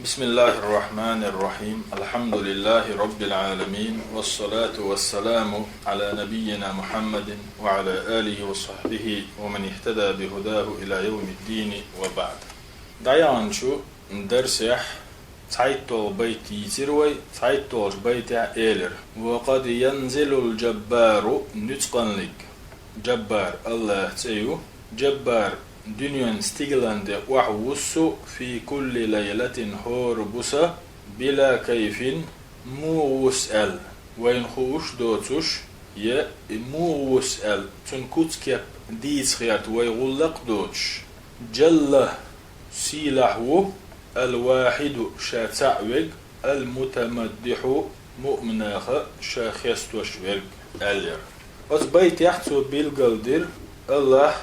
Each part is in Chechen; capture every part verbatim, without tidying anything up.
بسم الله الرحمن الرحيم. الحمد لله رب العالمين، والصلاة والسلام على نبينا محمد وعلى آله وصحبه ومن اهتدى بهداه إلى يوم الدين، وبعد. ДӀаяханчу дарсехь цхьайттолгӀа байт йийцира вай, цхьайттолгӀачу байтехь элира: «وقد ينزل الجبار», нуьцкъанлиг, Джаббар Аллах цӀе ю, Джаббар дуьнен стиглан тӀе охьавуссу, «في كل ليلة», хӀора буса, «بلا كيف», муха вуссу аьлла, вайна хууш доцуш, я и муха вуссу аьлла, цуьнан куц-кеп дийца хетта вай гӀуллакх а доцуш. «جل», сийлахь ву, «الواحد», ша цхьаъ верг, «المتمدح», муъминаха ша хестош верг, аьллера. Оцу байтехь цо билгалдира, Аллах,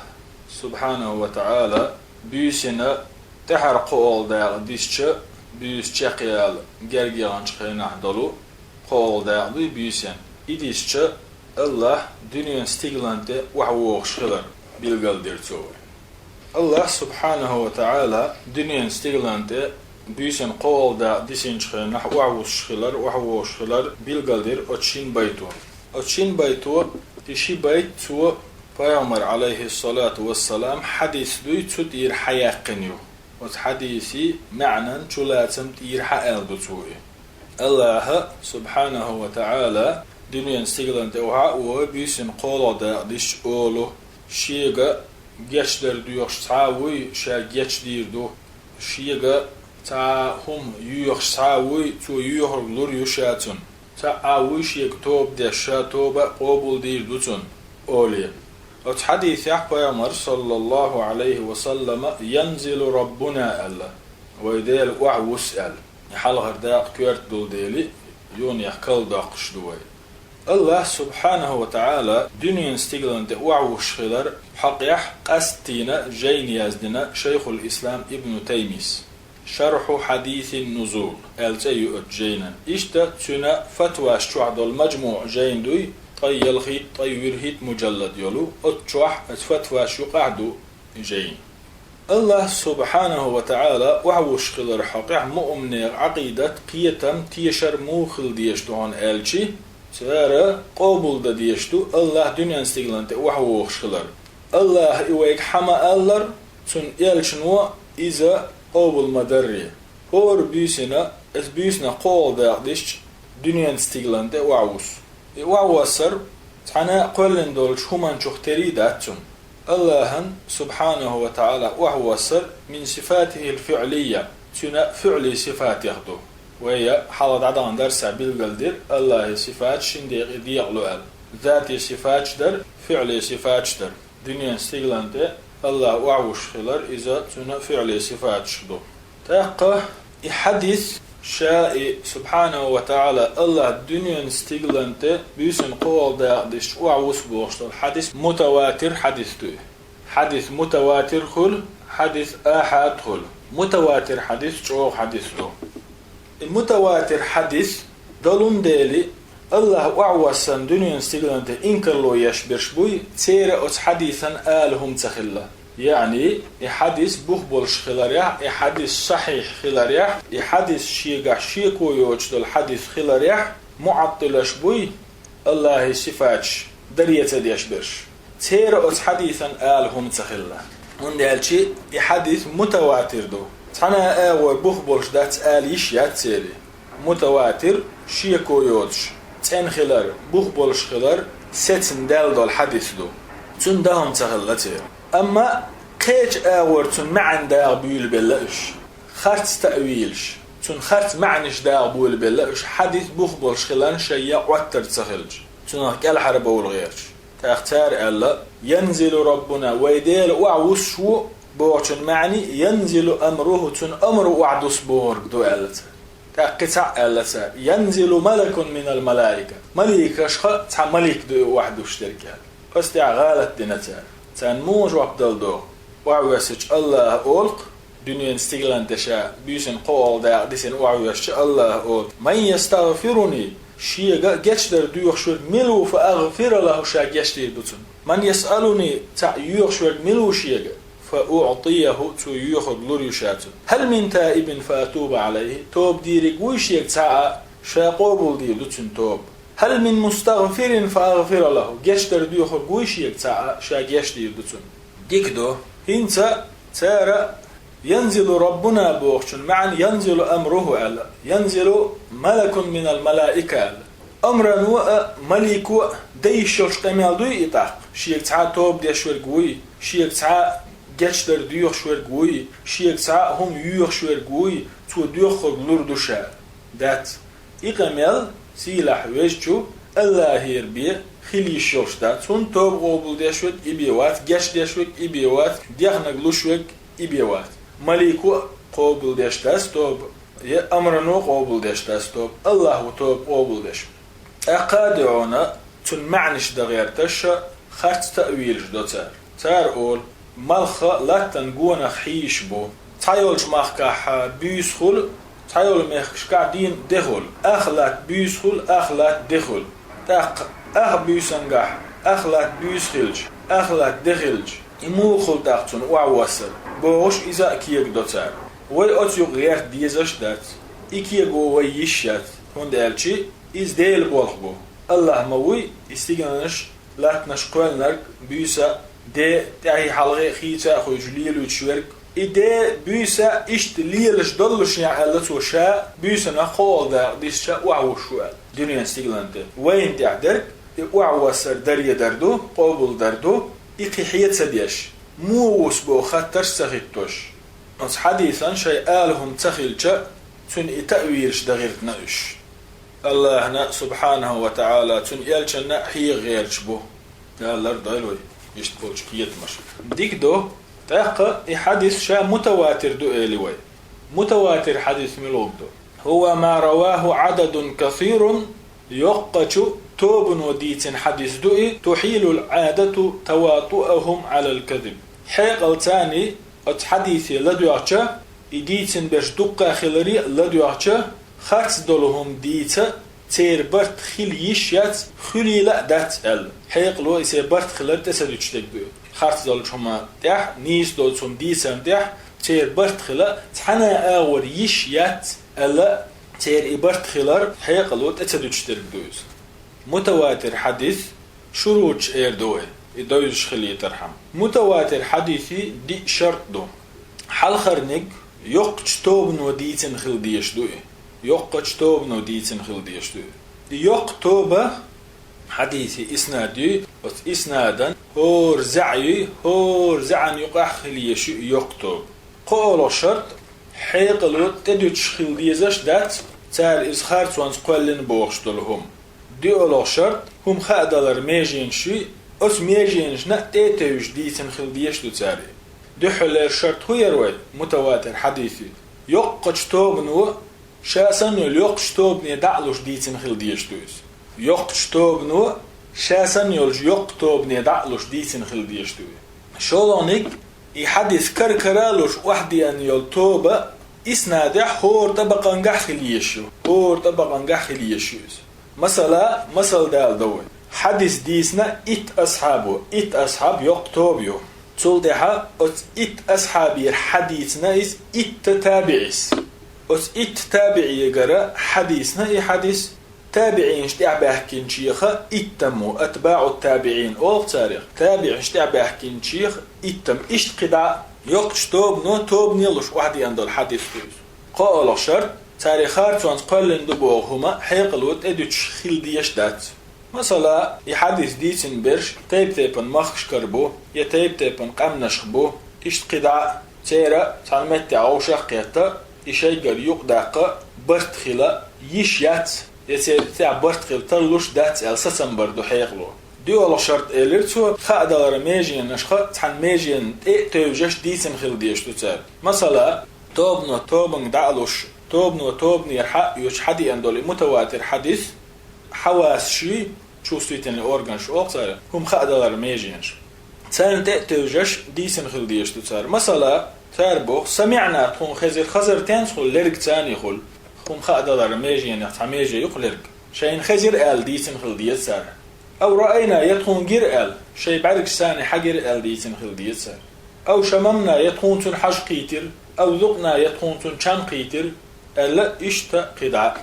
субхьанаху ва таӀала, буьйсанна тӀаьхьара кхоалгӀа дакъа дисча, буьйса чекхъяла герга яханчу хенахь долу кхоалгӀа дакъа дуй буьйсанна. И дисча, Аллах дуьнен стиглан тӀе охьавогӀуш хилар билгалдира цо вай. Аллах, субхьанаху ва таӀала, дуьнен стиглан тӀе буьйсанна кхоалгӀа дакъа дисинчу хенахь охьавуссуш хилар, охьавогӀуш хилар билгалдира оцу шина байто. Оцу шина байто, и ши байт цо, Пайхамар, Ӏалайхиссалату вассалам, хьадис дуй, цу тӀера хьаяьккхина ю. Оцу хьадисан маьӀнан чулацам тӀера хьааьлла ду цо и. Аллаха, субхьанаху ва таӀала, дуьнен стиглан тӀе охьа а вогӀий, буьйсанна кхоалгӀа дакъа дисча олу: «Шега гечдар доьхуш цхьа а вуй, ша гечдийр ду. Шега цхьа а хӀума йоьхуш цхьа а вуй, цо йоьхург лур ю ша цунна. Цхьа а вуй шега тоба деш, ша тоба а къобалдийр ду цунна», олий. Оцу хьадисехь Пайхамар, саллаллаху Ӏалайхи ва саллама, «ينزل ربنا», аьлла, вай Дела охьавуссу аьлла. И хьалхара дакъа коьрта долу дела, юха карладоккхуш ду вай. Аллах, субхьанаху ва таӀала, дуьнен стиглан тӀе охьавуссуш хилар хьокъехь къастийна жайна яздина Шайхул-Ислам Ибну Таймис. «Шархьу хьадисин нузул» аьлла цӀе ю оцу жайнан. Иштта цуьнан фатваш чохь долу мажмуъ жайна дуй, ткъе ялхитта, ткъе вуьрхӀитта мужаллад йолу, оцу чохь оцу фатваш юкъахь ду и жайна. Аллах, субхьанаху ва таӀала, охьавуссуш хилар хьокъехь муъминех Ӏакъидат, кхетам, тешар муха хила дезаш ду хьуна аьлчи, цара къобалдан дезаш ду Аллах дуьнен стиглан тӀе охьавогӀуш хилар. Аллаха и вайга хьа ма-аллара, цуьнан элчано иза къобал ма-дарра. ХӀора буьйсанна, оцу буьйсанна кхоалгӀа дакъа дисча, дуьнен стиглан тӀе охьавуссу. И охьавоссар цхьана кхоьллина долчу хӀуманчух тера дац цуьнан. Аллахьан, субхьанаху ва таӀала, охьавоссар мин сифатихил фиълийя, цуьнан фиъли сифатех ду. Вай хьалха дӀадахана дарсехь билгалдира, Аллахьан сифаташ шина декъе декъалу аьлла. Затий сифаташ дара, фиъли сифаташ дара. Дуьнен стиглан тӀе Аллах охьавуссуш хилар, иза цуьнан фиъли сифаташ ду. ТӀаккха и хьадис, ша и, субхьанаху ва таӀала, Аллах дуьнен стиглан тӀе буьйсанна кхоалгӀа дакъа дисча охьавуссу бохуш долу хьадис мутаватир хьадис ду и. Хьадис мутаватир хуьлу, хьадис ахьад хуьлу. Мутаватир хьадис чӀогӀа хьадис ду. И мутаватир хьадис долун дели, Аллах охьавоссарна дуьнен стиглан тӀе инкарло еш берш буй, церан оцу хьадисан ала хӀума ца хилла. Яъни, и хьадис бух болуш хиларехь, и хьадис сахьихь хиларехь, и хьадис шегахь шеко йоцуш долу хьадис хиларехь, муӀаттилаш буй, Аллахьан сифаташ даре ца деш берш. Церан оцу хьадисан ала хӀума ца хилла. ХӀунда аьлча и хьадис мутаватир ду. Цхьана а агӀор бух болуш дац ала йиш яц церан. Мутаватир, шеко йоцуш, цӀена хилар, бух болуш хилар, сецна даьлла долу хьадис ду. Цуьнан дан хӀума ца хилла церан. Амма кхечу агӀор цуьнан маьӀна дагӀа буьйлабелла уьш. Харц таъвилаш, цуьнан харц маьӀнаш дагӀа буьйлабелла уьш, хьадис бух болуш хиларна шайн ян Ӏоттар ца хилча, цунах кӀелхьарбовла гӀерташ. ТӀаккха цара аьлла: «Янзилу Раббуна», вай Дела охьавуссуш ву бохучун маьӀни, «янзилу амруху», цуьнан амру охьадуссу бохург ду аьлла цара. ТӀаккха кхин цхьаъ аьлла цара: «Янзилу малакун минал малаика». Маликашха цхьа малик ду и охьадуссуш дерг аьлла. Оцу тӀехь гӀалат дина цара. Царна муха жоп дала догӀу? Охьавоьссича Аллаха олу-кх, дуьненан стиглан тӀе ша буьйсанна кхоалгӀа дакъа дисина охьавоьссича Аллаха олу: «Ман ястагӀфируни», шега гечдар доьхуш верг мила ву, «фа агӀфира лаху», ша гечдийр ду цунна. «Ман ясъалуни», цхьаъ йоьхуш верг мила ву шега, فأعطيه, цо йоьхург лур ю ша цунна. هل من تائب فأتوب عليه, тоба дийриг вуй шега цхьа а, ша къобалдийр ду цуьнан тоба. هل من مستغفر فأغفر له, гечдар доьхург вуй шега цхьа а, ша гечдийр ду цунна. Дика ду. ХӀинца цара ينزل ربنا бохучун маьӀна ينزل أمره аьлла, ينزل ملك من الملائكة аьлла. Амрано а, малико а дан йиш йолуш къамел дуй и тӀаккха? Шега цхьа а тоба деш верг вуй, шега цхьа а гечдар доьхуш верг вуй, шега цхьа а хӀума йоьхуш верг вуй, цо доьхург лур ду ша? Дац. И къамел сийлахь везачу АллахӀера бен хила йиш йолуш дац. ХӀунда тоба къобалдеш верг и бен вац, гечдеш верг и бен вац, дехнарг луш верг и бен вац. Малико а къобалдеш дац тоба, я амрано а къобалдеш дац тоба, АллахӀ ву тоба къобалдеш. ТӀаккха а дуьхьал цуьнан маьӀнаш дан гӀерташ, харц таъвилаш до цара. Цара олу: малх латтан гонах хьийзаш бу. Цхьайолчу махкахь буьйса хуьлу, цхьайолу мехкашкахь дийна де хуьлу. Ах латта буьйса хуьлу, ах латта де хуьлу. ТӀаккха ах буьйсангахь ах латта буьйса хилча, ах латта де хилча, и муха хуьлу тӀаккха цунна охьавоссар? Бохуш, иза а кегадо цара. Вай оцу юкъа гӀерта дезаш а дац. И кего вай йиш яц, хӀунда аьлча иза Делан болх бу. АллахӀ ма вуй и стигланаш, латтанаш кхоьллинарг, буьйса, де тӀаьхье-хьалхе а хийца а хуьйцуш лелуьйтуш верг. И де, буьйса иштта лелаш доллушехь аьлла цо ша, буьйсанах кхоалгӀа дакъа дисча охьавуссуш ву аьлла дуьненан стиглана тӀе. Вайна тӀехь дерг, и охьавоссар даре дар ду, къобалдар ду, и кхин хье ца деш, муха ву со боху хаттарш ца хӀиттош. Оцу хьадисан шайн ала хӀума ца хилча, цуьнан и таъвилаш дан гӀиртина уьш. АллахӀна, субхьанаху ва таӀала, цуьнан элчанна а хьеха гӀерташ бу. Дала лардойла вай иштта болчу кхетамаш. Дика ду, тӀаккха и хьадис ша мутаватир ду эли вай. Мутаватир хьадис муьлха ду? هو ما رواه عدد كثير, йоккхачу тобано дийцина хьадис ду и, تحيل العادة تواطؤهم على الكذب. Хьекъалца царний оцу хьадисе ладоьгӀча, и дийцина берш дуккха а хиларе а ладоьгӀча, харц долу хӀума дийца церан барт хила йиш яц, хуьлийла а дац аьлла. Хьекъало и церан барт хилар тӀе ца дуьтуш дерг ду и. Харц долчу хӀуман тӀехь, нийса долчу хӀуман дийцарна тӀехь церан барт хила цхьана а агӀор йиш яц аьлла, церан и барт хилар хьекъало тӀе ца дуьтуш дерг ду иза. Мутаватир хьадис шуруташ эр ду вай, и довзуш хилийтархьама. Мутаватир хьадисе диъ шарт ду. Хьалхарниг йоккхачу тобано дийцина хила дезаш ду и. Йоккхачу тобано дийцина хила дезаш ду и. И йоккха тоба хьадисе иснад юй, оцу иснадан хӀора зӀе юй, хӀора зӀенан юкъахь хила езаш ю и йоккха тоба. КхоалгӀа шарт, хьекъало тӀедуьтуш хила дезаш дац цара иза харцонца кхоьллина бохуш долу хӀума. ДоьалгӀа шарт, хӀума хаадалар меженаш юй, оцу меженашна а тӀе а тевжаш дийцина хила дезаш ду цара и. Дуьххьарлера шарт хӀун яра вай мутаватир хьадисе? Йоккхачу тобано ша санна йолу йоккхачу тобане дӀа а луш дийцина хила дезаш ду иза. Йоккхачу тобано ша санна йолчу йоккха тобане дӀа а луш дийцина хила дезаш ду иза. ШолгӀаниг, и хьадис кар-кара а луш охьадеана йолу тоба иснадехь хӀора тӀабакъангахь хила езаш ю. ХӀора тӀабакъангахь хила езаш ю иза. Масала, масал дала до вай. Хьадис дийцина итт асхьабо, итт асхьаб йоккха тоба ю. Цул тӀаьхьа оцу итт асхьабера хьадийцина иза итт табиӀис. Оцу итт табиӀигара хьадийцина и хьадис, табиӀинаш тӀаьхьабаьхкинчеха иттам ву, атбаӀу табиӀин олу царах, табиӀинаш тӀаьхьабаьхкинчеха иттам. Иштта кхидӀа йоккхачу тобано тобане луш охьадеана долу хьадис ду иза. КхоалгӀа шарт, цара и харцонца кхоьллина ду боху хӀума хьекъало тӀедуьтуш хила дезаш дац. Масала, и хьадис дийцина берш тайп-тайпана махкашкара бу, я тайп-тайпана къаьмнашха бу, иштта кхидӀа а, церан цхьана меттехь вовшах а кхетта, и шайгара юкъадаккха барт хила йиш яц, я церан тӀехь барт хила тарлуш дац аьлла сацам бар ду хьекъало. ДоьалгӀа шарт элира цо, хаадалар меженашха цхьана меженна тӀе а тевжаш дийцина хила дезаш ду цара. Масала, тобано тобанга дӀа а луш, тобано тобанера хьа а оьцуш хьадеана долу и мутаватир хьадис, хьавасаш юй, чувствительный органаш олу цара, хӀума хаадалар меженаш. Царна тӀе а тевжаш дийцина хила дезаш ду цара. Масала, цара боху: «СамиӀна», тхуна хезира, хазар тенца хуьлу, лерг царний хуьлу. ХӀума хаадалар меженех цхьа меже ю-кх лерг. Шайна хезира аьлла дийцина хила деза цара. «Ав раайна», я тхуна гира аьлла, шайн бӀаьргаш царний хьагира аьлла дийцина хила деза цара. أو شممنا, я тхуна цун хьаж кхийтира, أو ذقنا, я тхуна цун чам кхийтира, аьлла, иштта кхидӀа.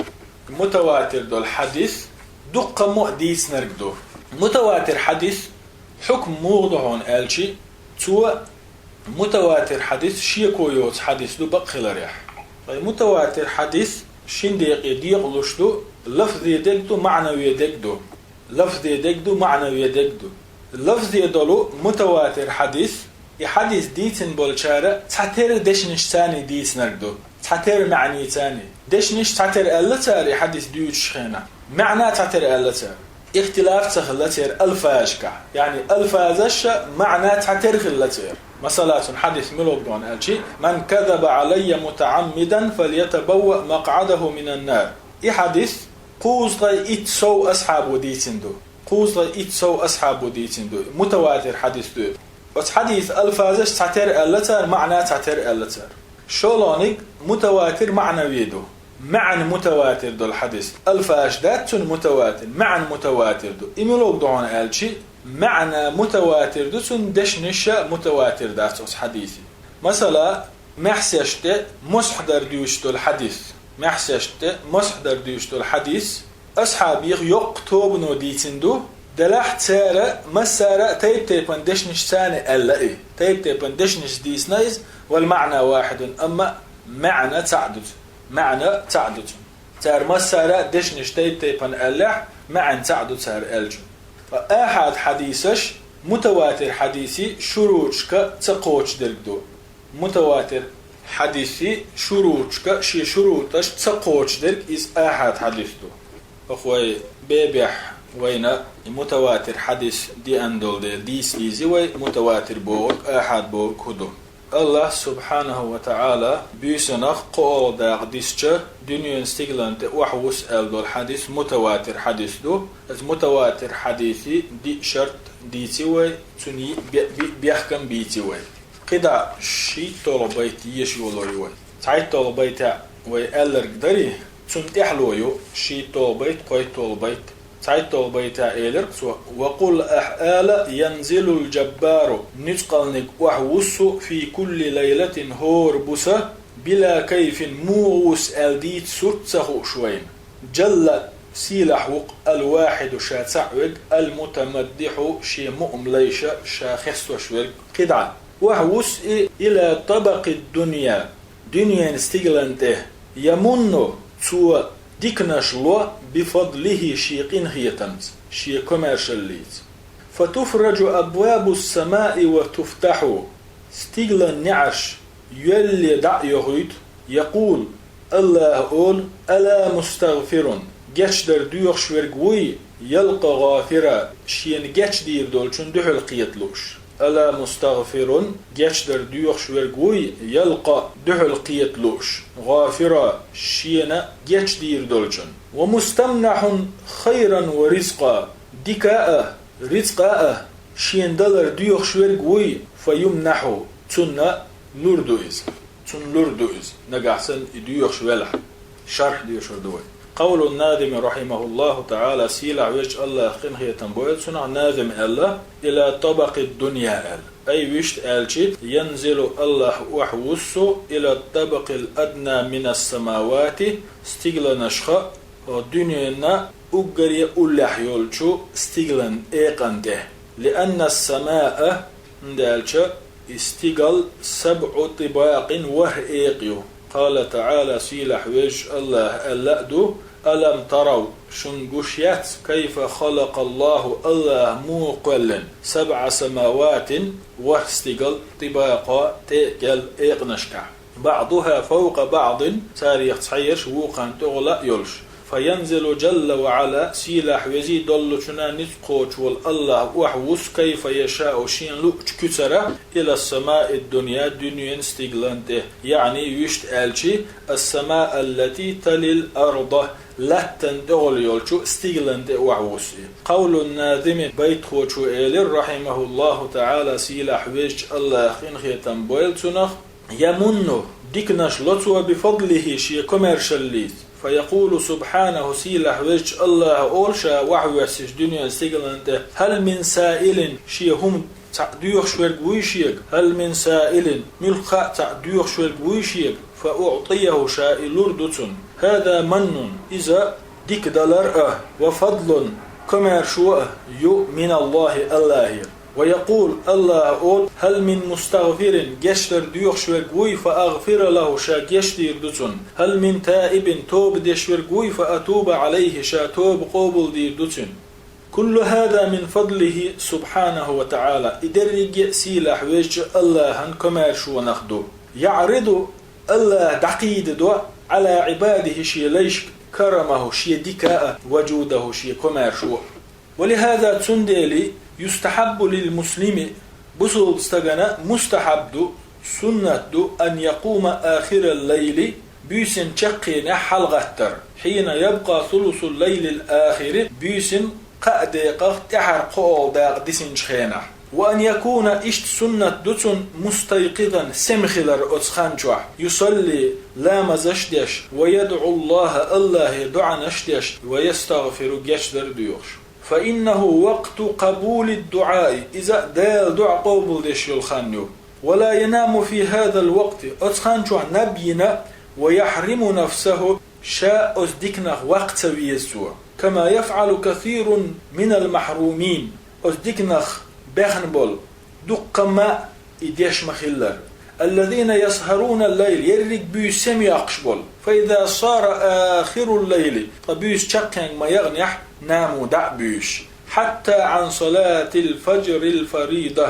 Мутаватир долу хьадис дуккха а дийцинарг ду. Мутаватир хьадис хьукм муха ду хьуна аьлчи, цо мутаватир хьадис шеко йоцу хьадис ду бакъ хиларехь. Ткъа мутаватир хьадис шин декъе декъалуш ду, лафзе дерг ду, маӀнаве дерг ду. Лафзе дерг ду, маӀнаве дерг ду. Лафзе долу мутаватир хьадис, и хьадис дийцина болчара цхьатерра дешнашцаний дийцинарг ду, цхьатерра маьӀнийцаний. Дешнаш цхьатерра аьлла цара и хьадис дуьйцучу хенахь, маьӀна цхьатерра аьлла цара. Ихтилаф ца хилла церан алфазашкахь, яъни алфазаш а маьӀна цхьатерра хилла церан. Масала, цуьнан хьадис муьлха ду аьлчи: من كذب علي متعمدا فليتبوأ مقعده من النار. И хьадис кхузткъе итт сов асхьабо дийцина ду. Кхузткъе итт сов асхьабо дийцина ду. Мутаватир хьадис ду. Оцу хьадисан алфазаш цхьатерра аьлла цара, маьӀна цхьатерра аьлла цара. ШолгӀаниг мутаватир маӀнаве ду. МаьӀна мутаватир долу хьадис. Алфазаш дац цуьнан мутаватир, маьӀна мутаватир ду. И муьлха ду хьуна аьлчи, маьӀна мутаватир ду, цуьнан дешнаш а мутаватир дац оцу хьадисан. Масала, маьхьсеш тӀе мосхь дар дуьйцуш долу хьадис. Маьхьсеш тӀе мосхь дар дуьйцуш долу хьадис асхьабех йоккха тобано дийцина ду, делахь цара массара а тайп-тайпана дешнашцаний аьлла и. Тайп-тайпана дешнашца дийцина иза, والمعنى واحد, амма маьӀна цхьаъ ду цуьнан. МаьӀна цхьаъ ду цуьнан. Цара массара а дешнаш тайп-тайпана аьллехь, маьӀна цхьаъ ду цара аьллачун. Ткъа ахьад хьадисаш мутаватир хьадисан шуруташка ца кхочушдерг ду. Мутаватир хьадисан шуруташка, шен шуруташ ца кхочушдерг иза ахьад хьадис ду. Оха вай бебехь вайна и мутаватир хьадис деана долу дела, дийца деза вай мутаватир бохург, ахьад бохург хӀун ду. АллахӀа, субхьанаху ва таӀала, буьйсанах кхоалгӀа дакъа дисча, дуьненан стиглана тӀе охьавуссу аьлла долу хьадис мутаватир хьадис ду. Иза мутаватир хьадисан диъ шарт дийци вай, цуьнан йиъ бе-, биъ бехкам бийци вай. КхидӀа шийтталгӀа байт еша йолу ю вай. ЦхьайтталгӀа байтехь вай аьлларг дарий, цунна тӀаьхьало ю шийтталгӀа байт, кхойтталгӀа байт. ЦхьайтталгӀа байтехь элира цо: وقل, ахь ала: ينزل الجبار, нуьцкъалниг охьавуссу, في كل ليلة, хӀора буса, بلا كيف, муха вуссу аьлла дийца сурт ца хууш вайна. جل, сийлахь ву-кх, الواحد, ша цхьаъ верг, المتمدح, шен мукъам лайша ша хестош верг. КхидӀа охьавуссу и إلى طبق الدنيا, дуьненан стиглана тӀе, يمن, цо диканаш ло, بفضله, шен къинхетамца, шен комаьршаллица. فتفرج أبواب السماء وتفتح, стиглан неӀарш йоьлле дӀа а йохуьйту, يقول, АллахӀа олу: ألا مستغفر, гечдар доьхуш верг вуй, يلق غافرا, шена гечдийр долчун дуьхьал кхета лууш. ألا مستغفر, гечдар доьхуш верг вуй, يلق, дуьхьал кхета лууш, غافرا, шена гечдийр долчун. ومستمنح خيرا ورزقا, дика а, рицкъа а шена далар доьхуш верг вуй, فيمنح, цунна лур ду иза. Цунна лур ду иза, нагахь санна и доьхуш велахь. Шархь дешар ду вай. قول الناظم رحمه الله تعالى, сийлахь везачу АллахӀа къинхетам бойла цунах, назим аьлла: إلى طبق الدنيا аьлла. Ай вуьшта аьлчи, ينزل, АллахӀа охьавуссу, إلى الطبق الأدنى من السماوات, стигланашха, дуьненан уггаре уллехь йолчу стиглан экъан тӀе. لأن السماء, хӀунда аьлча и стигал سبع طباق, ворхӀ экъа ю. قال تعالى, сийлахь везачу АллахӀа аьлла а ду: ألم تروا, шуна гуш яц, كيف خلق الله, АллахӀа муха кхоьллина, سبع سماوات, ворхӀ стигал, طباقا, тӀе а кӀел экъанашкахь. بعضها فوق بعض, царех цхьаерш вукхарна тӀехула а йолуш. فينزل جل وعلا, сийлахь везий доллучунна ницкъ кхочуш волу АллахӀа охьавуссу, كيف يشاء, шена луъучу куьцара, إلى السماء الدنيا, дуьненан стиглан тӀе, يعني вуьшта аьлчи, السماء التي تلي الأرض, латтана тӀехула йолчу стиглан тӀе охьавуссу и. قول الناظم, байтхочо элира, رحمه الله تعالى, сийлахь везачу АллахӀа къинхетам бойла цунах: يمن, диканаш ло цо, بفضله, шен комаьршаллица, فيقول سبحانه, сийлахь везачу Аллаха олу ша вахьвоьссича дуьненан стигална тӀе: هل من سائل, шен хӀума цхьаъ доьхуш верг вуй шега? هل من سائل, муьлхха а цхьаъ доьхуш верг вуй шега? فأعطيه, ша и лур ду цунна. هذا من, иза дика далар а, وفضل, комаьршо а ю, من الله, Аллахера. ويقول, Аллаха олу: هل من مستغفر, гечдар доьхуш верг вуй, فأغفر له, ша гечдийр ду цунна? هل من تائب, тоба деш верг вуй, فأتوب عليه, ша тоба къобалдийр ду цуьнан? كل هذا من فضله سبحانه وتعالى, и дерриге а сийлахь везачу Аллахан комаьршонах ду. يعرض, Аллаха дӀакхийдадо, على عباده, шен лайшка, كرمه, шен дика а, وجوده, шен комаьршо а. ولهذا, цундела, يستحب للمسلم, бусалба стагана мустахьаб ду, суннат ду, أن يقوم آخر الليل, буьйсанан чаккхенехь хьалагӀаттар, حين يبقى ثلث الليل الآخر, буьйсанан кхаа декъах тӀаьхьара кхоалгӀа дакъа дисинчу хенахь. وأن يكون, иштта суннат ду цунна, مستيقظا, сема хилар оцу хан чохь, يصلي, ламазаш деш, ويدعو الله, Аллахе доӀанаш деш, ويستغفر, гечдар а доьхуш. فإنه وقت قبول الدعاء, иза Дала доӀа къобалдеш йолу хан ю. ولا ينام في هذا الوقت, оцу хан чохь наб йина, ويحرم نفسه, ша оцу диканах ваккха ца веза цо. كما يفعل كثير من المحرومين, оцу диканах бехна болу дуккха а и деш ма-хиллара. الذين يسهرون الليل, ерриг буьйса сема йоккхуш болу. فإذا صار آخر الليل, ткъа буьйса чаккхенга ма-яханехь, ناموا, дӀа а буьйсуш. حتى عن صلاة الفجر الفريضة,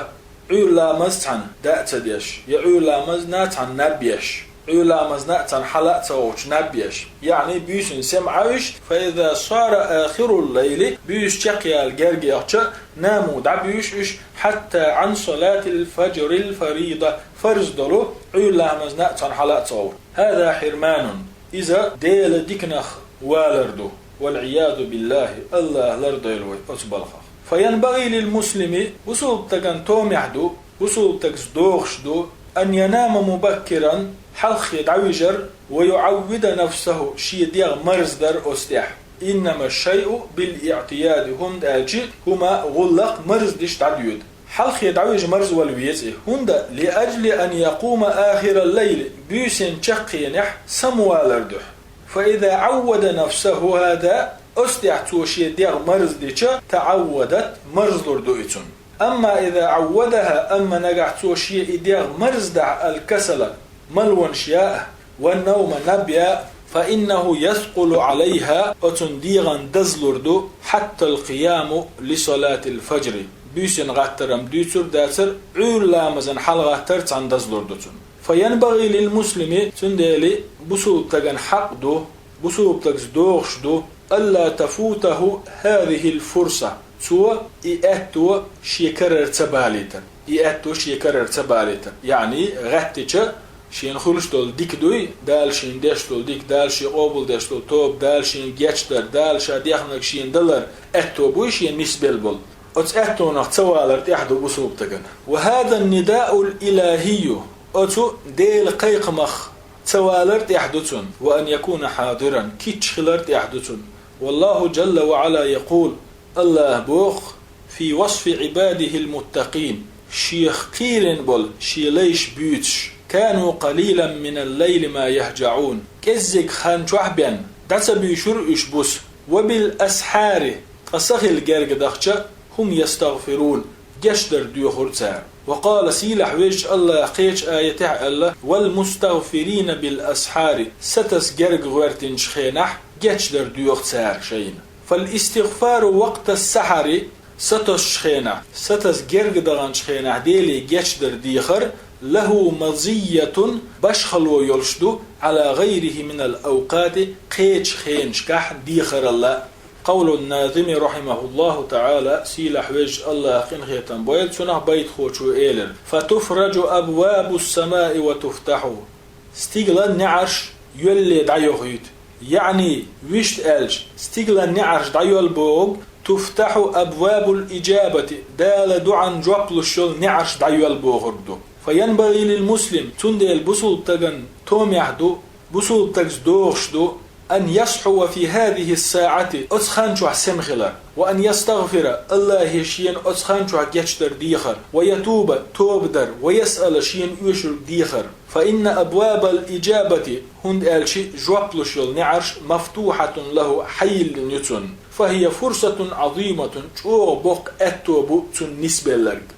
Ӏуьйра ламазна цхьаьна дӀа а ца деш, я Ӏуьйра ламазна цхьаьна наб еш, Ӏуьйра ламазна цхьаьна хьала а ца гӀовттуш наб еш, яъни буьйсанан сема Ӏовуьжуш, فإذا صار آخر الليل, буьйса чекхъяла герга яхча, ناموا, дӀабуьйсуш уьш, حتى عن صلاة الفجر الفريضة, фарз долу Ӏуьйра ламазна цхьаьна хьала а ца гӀовттуш. هذا حرمان, иза Делан диканах валар ду. والعياذ بالله, Аллах лардойла вай оцу балхах. فينبغي للمسلم, бусалба стагана томехь ду, бусалба стагаца догӀуш ду, أن ينام مبكرا, хьалххе дӀавижар, ويعود نفسه, шен дегӀ марздар оцу тӀехь. إنما الشيء بالاعتياد, хӀунда аьлча хӀума, гӀуллакх марздеш дӀадоьду. Хьалххе дӀавижа марзвала веза и, хӀунда, لأجل أن يقوم آخر الليل, буьйсанан чаккхенехь самавалар дуьхьа. فإذا عود نفسه هذا, оцу тӀехь цо шен дегӀ марздича, تعودت, марзлур ду и цунна. أما إذا عودها, амма нагахь цо шен и дегӀ марздахь, الكسل, малонаш яа, والنوم, наб яа, فإنه يثقل عليها, оцунна дегӀан дазлур ду, حتى القيام لصلاة الفجر, буьйсанан гӀаттар-м дуьйцур дацара, Ӏуьйра ламазна хьалагӀаттар цхьаьна дазлур ду цунна. فينبغي للمسلم, цундела бусалба стагана хьакъ ду, бусалба стагаца догӀуш ду, ألا تفوته هذه الفرصة, цо и аьтто шен карара ца балийтар. И аьтто шен карара ца балийтар. Яъни, гӀаьттича, шена хуьлуш долу дика дуй, Дала шена деш долу дика, Дала шен къобалдеш долу тоба, Дала шена гечдар, Дала ша дехнарг шена далар, аьтто буй шена нисбелла болу. Оцу аьттонах ца валар тӀехь ду бусалба стагана. وهذا النداء الإلهي, оцу Делан кхайкхамах ца валар тӀехь ду цунна, وأن يكون حاضرا, кийча хилар тӀехь ду цунна. والله جل وعلا يقول, Аллаха боху, في وصف عباده المتقين, шех кхийрина болу шен лайш буьйцуш: كانوا قليلا من الليل ما يهجعون, кӀеззиг хан чохь бен дӀа ца буьйшура уьш буса, وبالأسحار, ткъа са хила герга дахча, هم يستغفرون, гечдар доьхура цара. وقال, сийлахь везачу Аллаха кхечу аятехь аьлла: والمستغفرين بالأسحار, сатасса герга гӀоьртинчу хенахь гечдар доьху цара шайна. فالاستغفار وقت السحر, сатосучу хенахь, сатасса герга даханчу хенахь Деле гечдар дехар, له مزية, башхало йолуш ду, على غيره من الأوقات, кхечу хенашкахь дехаралла. قول الناظم رحمه الله تعالى, сийлахь везачу Аллаха къинхетам бойла цунах, байтахочо элира: فتفرج أبواب السماء وتفتح, стигалан неӀарш йоьлле дӀайохуьйту. Яъни, вуьшта аьлча, стигалан неӀарш дӀайолла бохург, تفتح أبواب الإجابة, Дала доӀан жоп луш йолу неӀарш дӀайолла бохург ду. فينبغي للمسلم, цундела бусалба стагана томехь ду, бусалба стагаца догӀуш ду, أن يصحو في هذه الساعة, оцу хан чохь сема хилар, وأن يستغفر, Аллахе шена оцу хан чохь гечдар дехар, ويتوب, тоба дар, ويسأل, шена оьшург дехар. فإن أبواب الإجابة, хӀунда аьлча жоп луш йолу неӀарш, مفتوحة له, хьайиллина ю цунна. فهي فرصة عظيمة, чӀогӀа боккха аьтто бу цунна нисбелларг.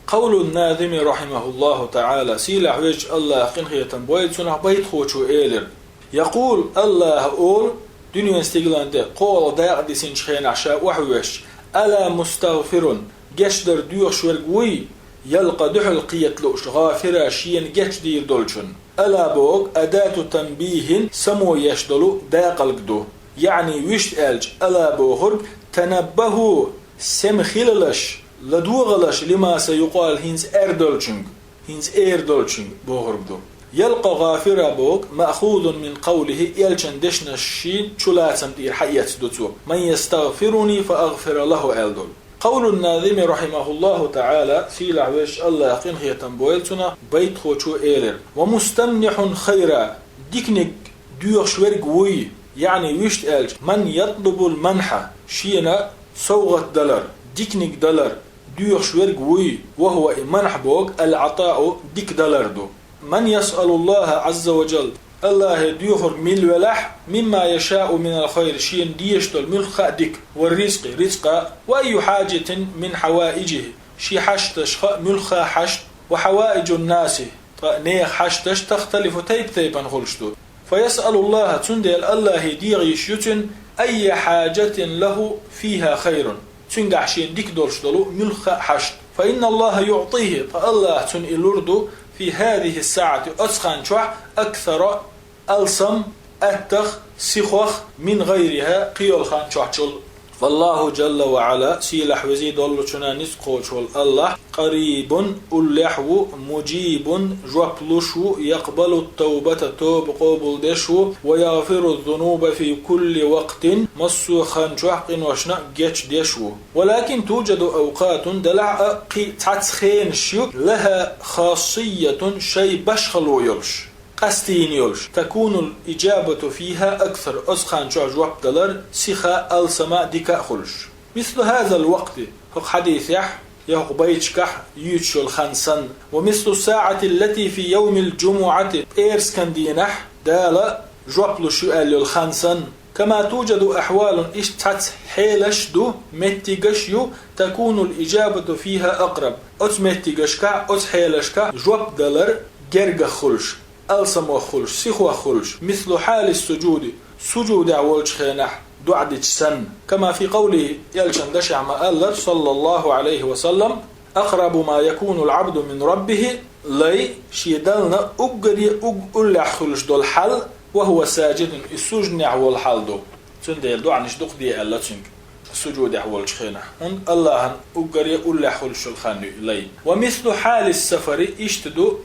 قول الناظم رحمه الله تعالى, сийлахь везачу Аллахь къинхетам бойла цунах, байтахочо элира: يقول, Аллахь олу, дуьненан стигалан тӀе кхоалгӀа дакъа дисинчу хенахь ша охьавоьссича: ألا مستغفر, гечдар доьхуш верг вуй, يلقى, дуьхьал кхета лууш, غافرا, шена гечдийр долчунна. ألا бохург أداة تنبيه, само еш долу дакъалг ду. يعني, вуьшта аьлча, ألا бохург تنبهوا, сема хилалаш, ладогӀалаш, لما سيقال, хӀинца эр долчуьнга, хӀинца эр долчуьнга бохург ду. يلقى غافرا бохург مأخوذ من قوله, элчан дешнаш шен чулацам тӀера хьаэцна ду цо: من يستغفرني فأغفر له, аьлла долу. قول الناظم رحمه الله تعالى, сийлахь везачу Аллахь къинхетам бойла цунах, байтахочо элира: ومستمنح خيرا, диканиг доьхуш верг вуй, يعني, вуьшта аьлча, من يطلب المنح, шена совгӀат далар, диканиг далар доьхуш верг вуй, وهو, и манхь бохург, العطاء, дика далар ду. من يسأل الله عز وجل, Аллахье доьхург мила велахь, مما يشاء من الخير, шена дезаш долу муьлхха а дика, والرزق, рицкъа, وأي حاجة من حوائجه, шен хьашташха а муьлхха а хьашт, وحوائج الناس, ткъа нехан хьашташ, تختلف, тайп-тайпана хуьлуш ду. فيسأل الله, цундела Аллахье дегӀа йиш ю цуьнан, أي حاجة له فيها خير, цуьнгахь шена дика долуш долу муьлхха а хьашт. فإن الله يعطيه, ткъа Аллахь цунна и лур ду, في هذه الساعة, оцу хан чохь, أكثر, алсам, аттах, сихох, من غيرها, кхин йолу хан чохьчул. والله جل وعلا, сийлахь везий доллучунна ницкъ кхочуш волу Аллахь, قريب, уллехь ву, مجيب, жоп луш ву, يقبل التوبة, тоба къобалдеш ву, ويغفر الذنوب في كل وقت, массо а хан чохь къиношна гечдеш ву. ولكن توجد أوقات, делахь а кхин цхьацца хенаш ю, لها خاصية, шайн башхало йолуш, къастийна йолуш, تكون الإجابة فيها أكثر, оцу хан чохь жоп далар сиха, алсама, дика а хуьлуш. مثل هذا الوقت, хӀокху хьадисехь я хӀокху байташкахь юьйцуш йолу хан санна, ومثل الساعة التي في يوم الجمعة, пӀераскан дийнахь Дала жоп луш ю аьлла йолу хан санна. كما توجد أحوال, иштта цхьацца хьелаш ду, меттигаш ю, تكون الإجابة فيها أقرب, оцу меттигашкахь, оцу хьелашкахь жоп далар гергах хуьлуш, алсамох хуьлуш, сихох хуьлуш, مثل حال السجود, сужудехь волчу хенахь доӀа дича санна. كما في قوله, элчан дашехь ма-аллара, صلى الله عليه وسلم: أقرب ما يكون العبد من ربه, лай шен Дална уггаре уггар уллехь хуьлуш долу хьал, وهو ساجد, и сужданехь волу хьал ду. Цундела доӀанаш дукха де аьлла цуьнга, сужудехь волчу хенахь. ХӀунда Аллахьан уггаре уллехь хуьлуш йолу хан ю и лай. ومثل حال السفر, иштта ду,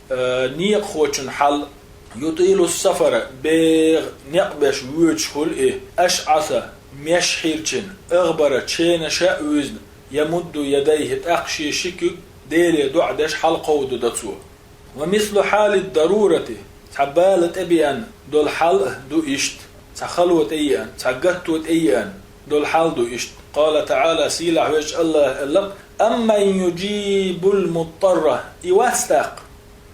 э, некъахочун хьал, يطيل السفر, бегӀа некъ беш воьдуш хуьлу и, أشعث, меш хьирчина, أغبر, ченаша а вуьзна, يمد يديه, тӀаккха шен ши куьг Деле доӀа деш хьалакховдадо цо. ومثل حال الضرورة, цхьа бала тӀебеана долу хьал а ду иштта, цхьа хало тӀееана, цхьа гатто тӀееана долу хьал ду иштта. قال تعالى, сийлахь везачу Аллахьа аьлла: أمن يجيب المضطر, и вац тӀаккха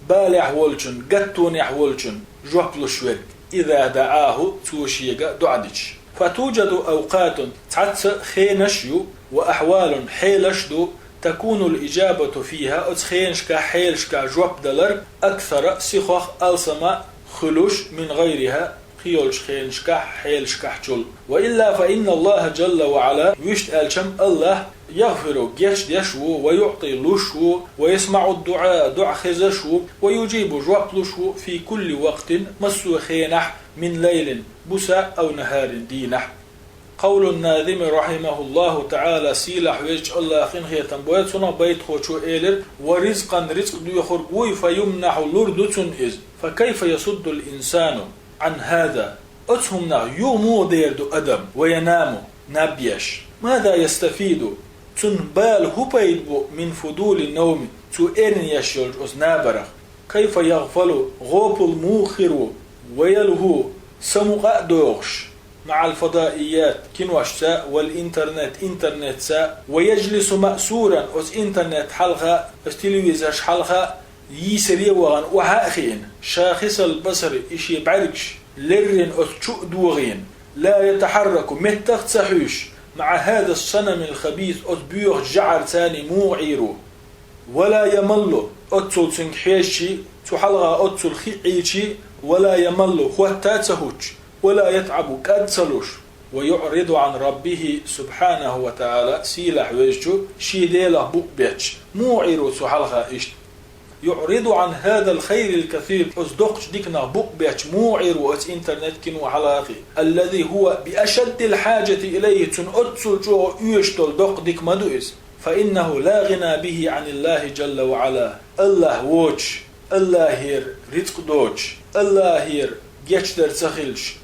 балехь волчун, гаттонехь волчун жоп луш верг, إذا دعاه, цо шега доӀа дича. فتوجد أوقات, цхьацца хенаш ю, وأحوال, хьелаш ду, تكون الإجابة فيها, оцу хенашкахь, хьелашкахь жоп далар, أكثر, сихох, алсама хуьлуш, من غيرها, кхин йолчу хенашкахь, хьелашкахьчул. وإلا فإن الله جل وعلا, вуьшта аьлча-м Аллахь, يغفر, гечдеш ву, ويعطي, луш ву, ويسمع الدعاء, доӀа хезаш ву, ويجيب, жоп луш ву, في كل وقت, массо а хенахь, من ليل, буса, أو نهار, дийнахь. قول الناظم رحمه الله تعالى, сийлахь везачу Аллахьа къинхетам бойла цунах, байтахочо элира: ورزقا, рицкъ доьхург вуй, فيمنح, лур ду цунна иза. فكيف يصد الإنسان عن هذا؟ Оцу хӀуманах юха муха дер ду адам, وينام, наб еш? ماذا يستفيد؟ Цунна бала хӀун пайда бу, من فضول النوم, цо эрна еш йолчу оцу набарах? كيف يغفل, гӀопал муха хир ву, ويلهو, самукъа а дохуш, маӀал фадаият, киношца, вал интернет, интернетца, ва яжлису маъсуран, оцу интернет хьалха, оцу телевизорш хьалха йийсаре а вахана, охьа а хиъна, шахисал басари, и шен бӀаьргаш леррина оцу чу а дохийна, ла ятахьарраку, меттах а ца хьуьйсуш, маӀа хӀаза санамил хабис, оцу боьхачу жӀарца муха Ӏийр ву. Ва ла ямаллу, оццул цуьнга хьежчий, цу хьалха оццул хиъчий, ва ла ямаллу, хӀотта а ца хӀуттуш, ва ла ятӀабу, кӀад а ца луш, ва юӀриду Ӏан Раббихи субхьанаху ва таӀала, сийлахь везачу шен Делах букъ бетташ, муха Ӏийр ву цу хьалха иштта? ЮӀриду Ӏан хӀазал хайрил касир, оцу доккхачу диканах букъ бетташ муха Ӏийр ву оцу интернет, кино хьалха а, аллази хӀува би ашаддил хьаджати илайхи, цунна оццул чӀогӀа оьшуш долу доккха дика ма ду иза. Фа иннаху ла гӀина бихи Ӏаниллахи джалла ва Ӏала. АллахӀ воцуш, АллахӀера рицкъ доцуш, АллахӀера гечдар ца хилча,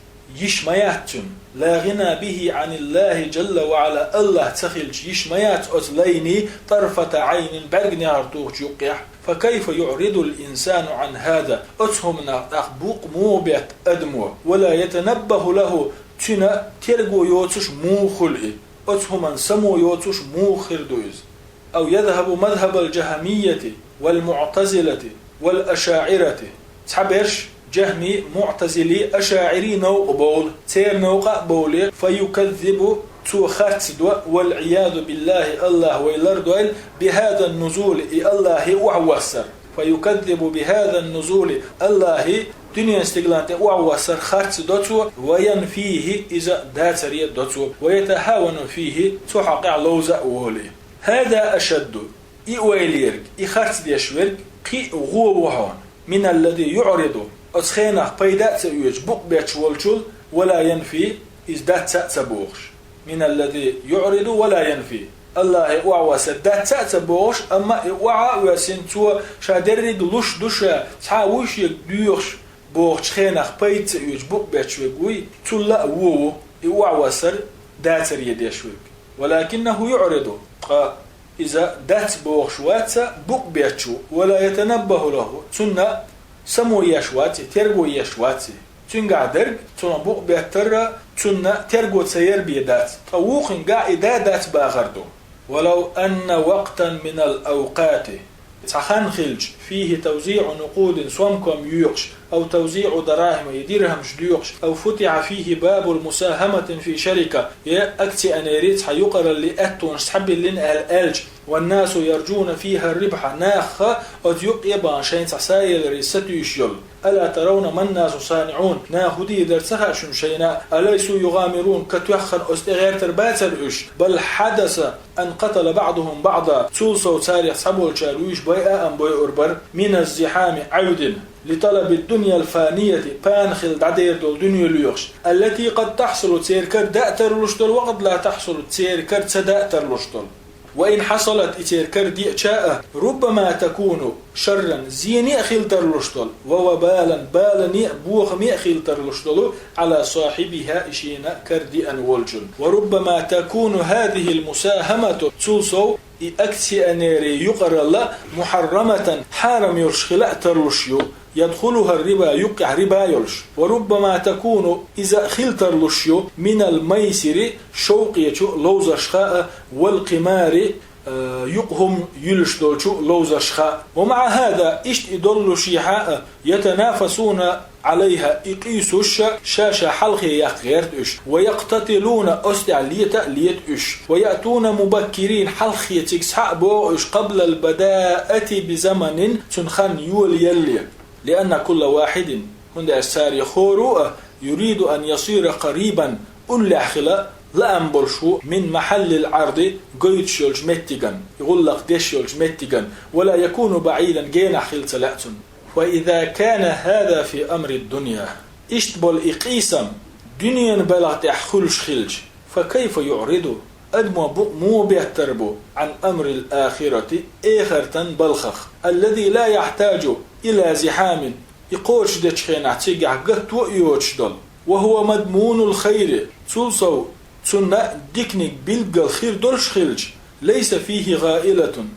йиш ма яц цуьнан. Ла гӀина бихи Ӏаниллахи джалла ва Ӏала, АллахӀ ца хилча, йиш ма яц оцу лайнийн тарфата Ӏайнин, бӀаьрганегӀар тухучу юккъехь. Фа кайфа юӀридул инсану Ӏан хӀаза? Оцу хӀуманах тӀаккха букъ муха бетта адамо? Ва ла ятанаббаху лаху, цуьнан терго йоцуш муха хуьлу и? Оцу хӀуманна само йоцуш муха хир ду иза? Ав язхӀабу мазхӀабал джахӀмийяти вал муӀтазилати вал ашаӀирати. Цхьаберш, джахӀмий, муӀтазилий, ашаӀирий новкъа бовла, церан новкъа а бовлий, фа юказзибу, цо харц до, вал Ӏиязу биллахи, АллахӀ вай лардойла, бихӀазан нузули, и АллахӀе охьавоссар. Фа юказзибу бихӀазан нузули, АллахӀе дуьненан стигалан тӀе охьавоссар харц до цо, ва янфихӀи, иза дацаре до цо, ва ятахӀавану фихӀи, цу хьокъехь ловза а волий. ХӀаза ашадду, и ойла ерг, и харц деш верг кхин а гӀо ву хьуна, миналлази юӀриду, оцу хенах пайда а ца оьцуш букъ бетташ волчул, ва ла янфи, иза дац а ца бохуш. Миналлази юӀриду ва ла янфи. АллахӀе охьавоссар дац а ца бохуш, амма и охьа а воьссина, цо ша дерриг луш ду ша, цхьа а вуй шега доьхуш бохучу хенах пайда ца оьцуш букъ бетташ верг вуй, цул а вон ву и охьавоссар дацаре деш верг. ВалакиннахӀу юӀриду, ткъа иза дац бохуш вац а, букъ бетташ ву, ва ла ятанаббаху лахӀу, цунна само еш вац и, терго еш вац и. Цуьнгахь дерг, цунах букъ беттар а, цунна терго ца яр бен дац, ткъа вукхуьнгахь и да дац бахар ду. Валав анна вакътан минал авкъати, цхьа хан хилча, фихӀи тавзиӀу нукъудин, сом-ком йоькъуш, ав тавзиӀу дарахӀима, я дирхӀамаш доькъуш, ав футихьа фихӀи бабул мусахӀаматин фи шарика, я акционерийн цхьа юкъараллин аьттонаш схьабиллина аьлла аьлча, ваннасу ярджуна фихӀар рибхьа, наха оцу юккъе а бахана шайна цхьа саеларе сатуьйсуш йолу. Ала таравна ма ннасу саниӀун, наха хӀун дийр дара ца хаьа шуна шайна? Алайсу югӀамирун, катоьххана оцу тӀе гӀертар бацара уьш? Бал хьадаса ан къатала баӀдухӀум баӀда, цул сов царех цхьаболчара вуьйш байа а ам бойур бара, миназ-зихьами, Ӏаьвдина, литалаби дуньял фанияти, пана хила дӀадер долу дуьне лоьхуш, аллати къад тахьсулу, церан кара даа тарлуш долу, ва къад ла тахьсулу, церан кара ца даа тарлуш долу. Ва ин хьасалат, и церан кара деъча а, руббама такуну шарран, зене а хила тарлуш долу, ва вабалан, балане а, бохаме а хила тарлуш долу, Ӏала сахьибихӀа, и шена кара деана волчун. Ва руббама такуну хӀазихӀил мусахӀамату, цул сов и акционерийн юкъаралла, мухьарраматан, хьарам йолуш хила а тарлуш ю, ядхулухӀар риба, юккъехь риба йолуш. Ва руббама такуну, иза хила тарлуш ю, минал майсири, шовкъечу ловзаршха а, вал къимари, а, юкъа хӀума юьллуш долчу ловзаршха а. Ва маӀа хӀаза, иштта и доллушехьа а, ятанафасуна Ӏалайха, и къийсуш ша-ша хьалхе яккха гӀерта уьш, ва якътатилуна, оцу тӀехь лета а лета уьш, ва яътуна мубаккирин, хьалххе цига схьа а богӀу уьш, къаблал бадаати бизаманин, цуьнан хан йолаялле. Лианна кулла вахьидин, хӀунда аьлча царех хӀора а, юриду ан ясира къарибан, уллехь хила лаам болуш ву, мин махьаллил Ӏарди, гойтуш йолчу меттиган, гӀуллакх деш йолчу меттиган, ва ла якуну баӀидан, генахь хила ца лаьа цунна. Фа иза кана хӀаза фи амри дунья. Иштта болу и къийсам дуьненан белхан тӀехь хуьлуш хилча, фа кайфа юӀриду, адамо букъ муха беттар бу, Ӏан амрил ахирати, эхартан балхах, аллази ла яхьтаджу ила зихьамин, и кхочушдечу хенахь цигахь гатто а йоцуш долу. Ва хӀува мадмунуль хайри, цул сов цунна диканиг билггал хир долуш хилча, лайса фихӀи гӀаилатун,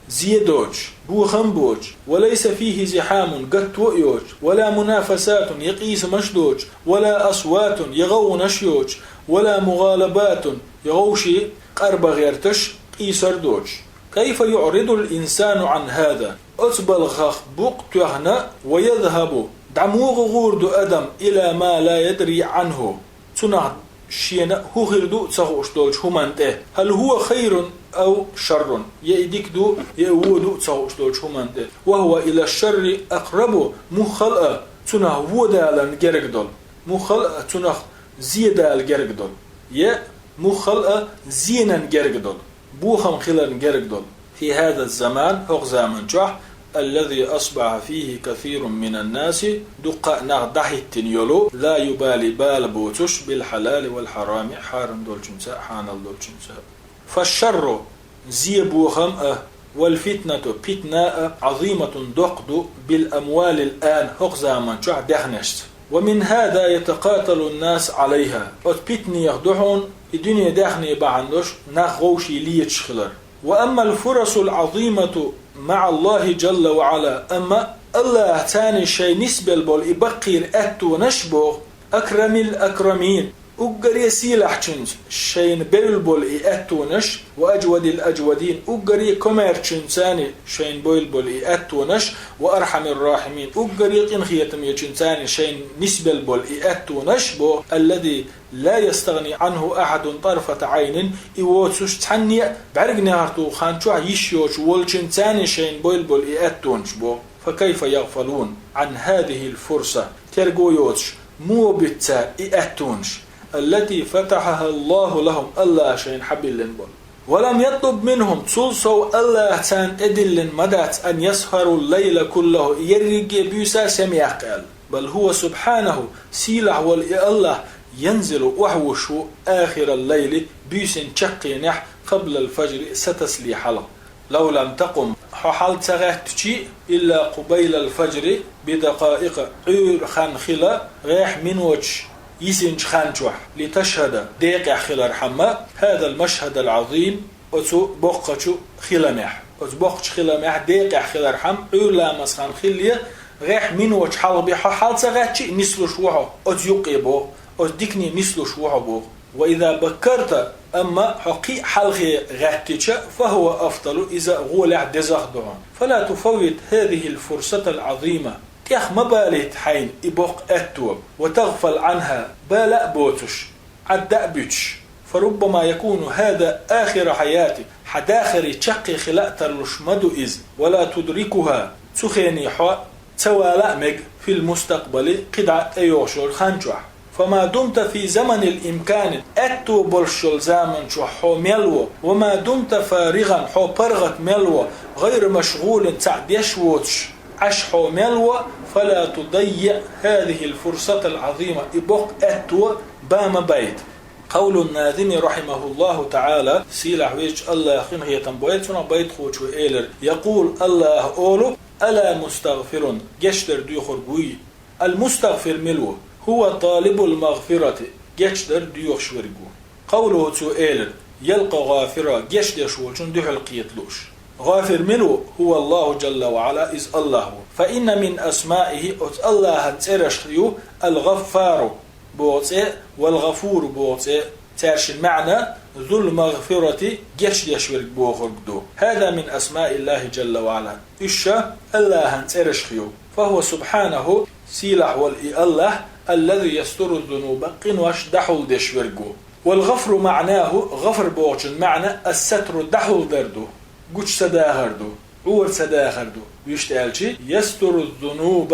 зе доцуш, бохам боцуш, وليس فيه زحام, гатто а йоцуш, ولا منافسات, я къийсамаш доцуш, ولا أصوات, я гӀовгӀанаш йоцуш, ولا مغالبات, я вовшийн къарбан гӀерташ, къийсар доцуш. كيف يعرض الإنسان عن هذا؟ Оцу балхах букъ тоьхна, ويذهب, дӀа муха гӀур ду адам, إلى ما لا يدري عنه, цунах шена хӀун хир ду а ца хууш долчу хӀуманна тӀе. هل هو خير أو شر؟ Я и дика ду, я и вон ду а ца хууш долчу хӀуманна тӀе. وهو إلى الشر أقرب, муххал а цунах вон даларна герга долу, муххал а цунах зе дала герга долу, я муххал а зенан герга долу, бохам хиларна герга долу. في هذا الزمان, хӀокху заман чохь, الذي أصبح فيه كثير من الناس, дуккха а нах дӀахӀиттина йолу, لا يبالي, бала боцуш, بالحلال والحرام, хьарам долчунца а, хьанал долчунца а. فالشر, зе бохам а, والفتنة, питна а, عظيمة, доккха ду, بالأموال الآن, хӀокху заман чохь даьхнашца. ومن هذا يتقاتل الناس عليها. Оцу питанех ду хьуна и дуьне даьхни бахьана долуш нах вовшийн леташ хилар. وأما الفرص العظيمة مع الله جل وعلا, амма Аллахьца шайн нисбелла болу и баккхийра аьттонаш боху, أكرم الأكرمين, уггаре сийлахьчуьнца шайна бевлла болу и аьттонаш, وأجود الأجودين, уггаре комаьршачуьнца шайна бевлла болу и аьттонаш, وأرحم الراحمين, уггаре къинхетамечуьнца шайна нисбелла болу и аьттонаш боху, الذي لا يستغني عنه أحد طرفة عين, и воцуш цхьанне а бӀаьрган нахьарта хан чохь йиш йоцуш волчуьнца шайна бевлла болу и аьттонаш боху. فكيف يغفلون عن هذه الفرصة, терго йоцуш, муха буьту цара и аьттонаш, التي فتحها الله لهم, Аллахьа шайна хьабиллина болу. ولم يطلب منهم, цул сов Аллахьа царна тӀедиллина ма дац, أن يسهروا الليل كله, ерриге буьйса сема яккха аьлла. بل هو سبحانه, сийлахь волу и Аллахь, ينزل, охьавуш ву, آخر الليل, буьйсанна чаккхенехь, قبل الفجر, сатасале хьалха. لو لم تقم, хьо хьал ца гӀаьттичи, إلا قبيل الفجر بدقائق, Ӏуьйра хан хила гӀеххьа миноташ йисинчу хан чохь, لتشهد, декъехь хилархьама, هذا المشهد العظيم, оцу боккхачу хиламехь. Оцу боккхачу хиламехь декъехь хилархьама, Ӏуьйра ламаз хан хилале, гӀеххьа миноташ хьалха бен хьо хьал ца гӀаьттичи, нислуш ву хьо оцу юккъе боху, оцу дикане нислуш ву хьо боху. وإذا بكرت, амма хьо кхин а хьалхе гӀаьттича, فهو أفضل, иза гӀолехь дезах ду хьуна. فلا تفوت هذه الفرصة العظيمة, тӀех ма балийта хьайна и боккха аьтто, وتغفل عنها, бала а боцуш, Ӏадда а буьтуш. فربما يكون هذا آخر حياتك, хьан дахаре чаккхе хила а тарлуш ма ду иза, ولا تدركها, цу хене хьо ца вала а мега, في المستقبل, кхидӀа тӀейогӀуш йолу хан чохь. فما دمت في زمن الإمكان, аьтто болуш йолу заман чохь хьо мел во, وما دمت فارغا, хьо паргӀат мел во, غير مشغول, цхьаъ деш воцуш, Ӏаш хьо мел во, فلا تضيع هذه الفرصة العظيمة, и боккха аьтто бан ма байта. قول الناظم رحمه الله تعالى, сийлахь везачу Аллахьа къинхетам бойла цунах, байтахочо элира: يقول, Аллахьа олу: ألا مستغفر, гечдар доьхург вуй? المستغفر мила ву? هو طالب المغفرة, гечдар доьхуш верг ву. قوله, цо элира: يلقى غافرا, гечдеш волчун дуьхьал кхета лууш. غافر мила ву? هو الله جل وعلا, иза Аллахь ву. فإن من أسمائه, оцу Аллахьан цӀерашха ю الغفار боху цӀе, والغفور боху цӀе, цаьршинан маьӀна ذو المغفرة, гечдеш верг бохург ду. هذا من أسماء الله جل وعلا. Уьш Аллахьан цӀерашха ю. فهو سبحانه, сийлахь волу и Аллахь, الذي يستر الذنوب, къинош дӀахьулдеш верг ву. والغفر معناه, гӀафр бохучун маьӀна الستر, дӀахьулдар ду, гучу ца дахар ду, Ӏора ца дахар ду. Вуьшта аьлчи, يستر الذنوب,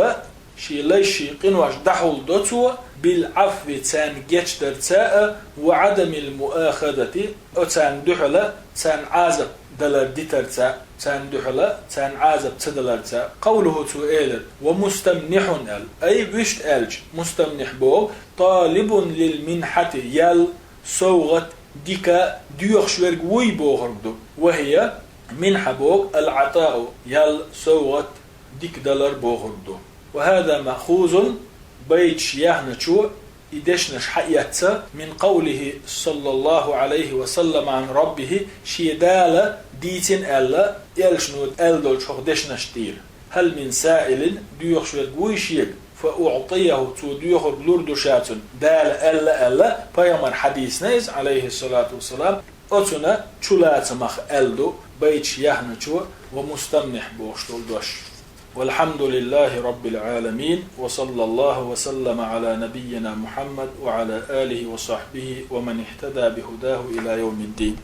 шен лайш, шен къинош дӀахьулдо цо, بالعفو, царна гечдарца а, وعدم المؤاخذة, оцарна дуьхьала царна Ӏазап далар дитарца, царна дуьхьала царна Ӏазап ца даларца. قوله, цо элира: ومستمنح аьлла. Ай, вуьшта аьлча, мустамнихь боху, طالب للمنحة, ял, совгӀат, дика доьхуш верг вуй бохург ду. وهي, минхьа боху, العطاء, ял, совгӀат, дика далар бохург ду. وهذا مأخوذ, байташ яьхначо, и дешнаш хьаэцца, من قوله صلى الله عليه وسلم عن ربه, шен Дала дийцина аьлла, элчано аьлла долчу хӀокху дешнаш тӀера. هل من سائل, доьхуш верг вуй шега, فأعطيه, цо доьхург лур ду ша цунна, Дала аьлла аьлла, пайхамар хьадийцина иза, عليه الصلاة والسلام, оцунна чулацамах аьлла ду, байташ яьхначо, ومستمنح бохуш долу дош. والحمد لله رب العالمين، وصلى الله وسلم على نبينا محمد وعلى آله وصحبه ومن اهتدى بهداه إلى يوم الدين.